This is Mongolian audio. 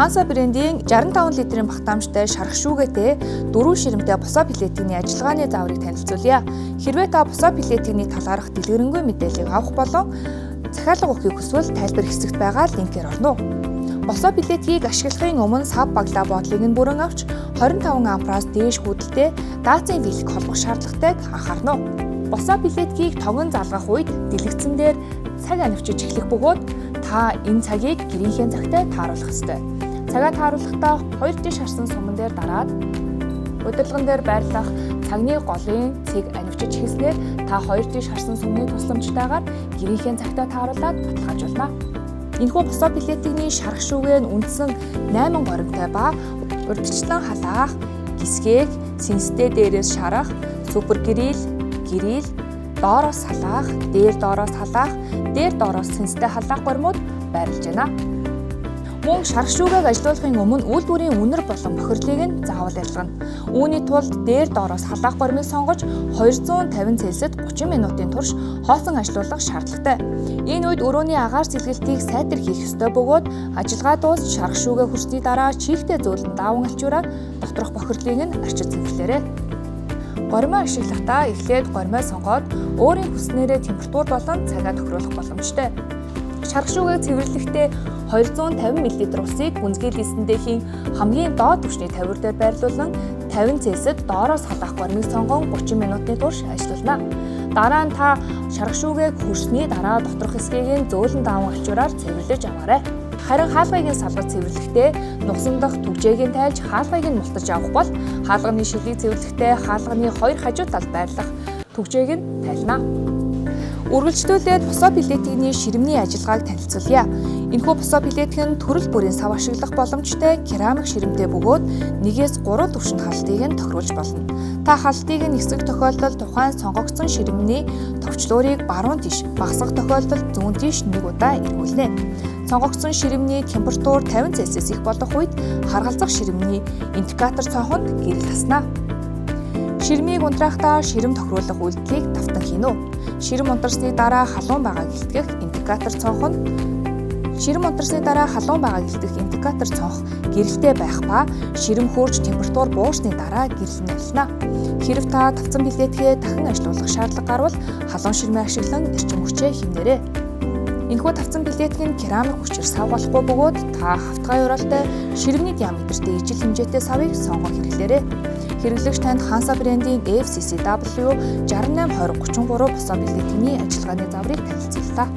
Ханса брендийн 65 литрийн багтаамжтай шарах шүүгээтэй 4 ширэмтэй босоо плетикний ажиллагааны зааврыг танилцуулъя. Хэрвээ та босоо плетикний талаарх дэлгэрэнгүй мэдээллийг авах болон захиалга өгөхийг хүсвэл тайлбар хэсэгт байгаа линкээр орно. Босоо плетикийг ашиглахын өмнө сав баглаа бодлыг нь бүрэн авч 25 ампраас дээш хүйдэлтэй даацын вилк холбох шаардлагатайг анхаарна. Босоо плетикийг тогон залгах үед дэлгэцэн дээр цаг анивчиж эхлэх бөгөөд та энэ цагийг гэрийнхээ цагтай тааруулах ёстой. Цагаа тааруулахдаа хоёр тийш харсан суман дээр дараад удирдлаган дээр байрлах цагны голын цэг анивчиж эхэлснээр та хоёр тийш харсан сумны тусламжтайгаар гэрийнхээ цагтай тааруулаад баталгаажуулна. Энэхүү босоо плетикний шарах шүүгээ нь үндсэн 8 горимтой ба урьдчилан халаах, гисгээх, сэнстэй дээрээс шарах, супер грил, грил, доороос халаах, дээр доороос халаах, дээр доороос сэнстэй халаах горимуд байрлаж байна. Мөн шарах шүүгээг ажилуулахын өмнө үйлдвэрийн үнэр болон бохирлыг нь заавал ялгана. Үүний тулд дээр доороос халаах горимыг сонгож 250 Цельсид 30 минутын турш хоосон ажилуулах шаардлагатай. Энэ үед өрөөний агаар сэлгэлтийг сайтар хийх ёстой бөгөөд ажиллагаа дуусч шарах шүүгээ хөрсний дараа чийгтэй зөөлөн дааван альчуураар доторх бохирлыг нь арчиж цэвэрлээрэй. Горимоо ашиглахдаа эхлээд горимоо сонгоод өөрийн хүснээрээ температур болон цагаа тохируулах боломжтой. Шарах шүүгээг цэвэрлэхдээ 250 мл усыг гүнзгий лисэндээхийн хамгийн доод түвшний тавиур дээр байрлуулан 50 Цельсид доороос халаах горимыг сонгон 30 минутын турш ажилуулна. Дараа нь та шарах шүүгээг хөрсний дараа доторх хэсгийг нь зөөлөн дааван альчуураар цэвэрлэж аваарай. Харин хаалгыг нь салгаж цэвэрлэхдээ нугсан дах түгжээг нь тайлж хаалгыг нь мултаж авах бол хаалганы шилийг цэвэрлэхдээ хаалганы хоёр хажуу талд байрлах түгжээг нь тайлна. Үргэлжлүүлээд босоо плетикний ширэмний ажиллагааг танилцуулъя. Энэхүү босоо плетик нь төрөл бүрийн сав ашиглах боломжтой керамик ширэмтэй бөгөөд 1-ээс 3 түвшинд халтыг нь тохируулж болно. Та халтыг нь ихсэх тохиолдолд тухайн сонгогдсон ширэмний товчлуурыг баруун тийш, багасгах тохиолдолд зүүн тийш нэг удаа эргүүлнэ. Сонгогдсон ширэмний температур 50 Цельсис их болох үед харгалзах ширэмний индикатор цонхонд гэрэл таснаа. Ширмийг унтрахдаа ширэм тохируулах үйлдэлийг давтан хийнэ. Ширэм унтарсны дараа халуун байгааг илтгэх индикатор цонх нь ширэм унтарсны дараа халуун байгааг илтгэх индикатор цонх гэрэлтэй байх ба ширэм хөөрч температур буурсны дараа гэрэл нь арилна. Хэрэв та тавцан плетгээ дахин ажилуулах шаардлага гарвал халуун ширмээ ашиглан эрчим хүчээ хэмнээрэй. Энэхүү тавцан плетг нь керамик хүчээр сав болохгүй бөгөөд та хавтгай ёроолтой ширэмний диаметртэй ижил хэмжээтэй савыг сонгон хэрэглээрэй. Хэрэглэгч танд Ханса брендийн FCCW 682033 босоо плетикний ажиллагааны зааврыг танилцууллаа.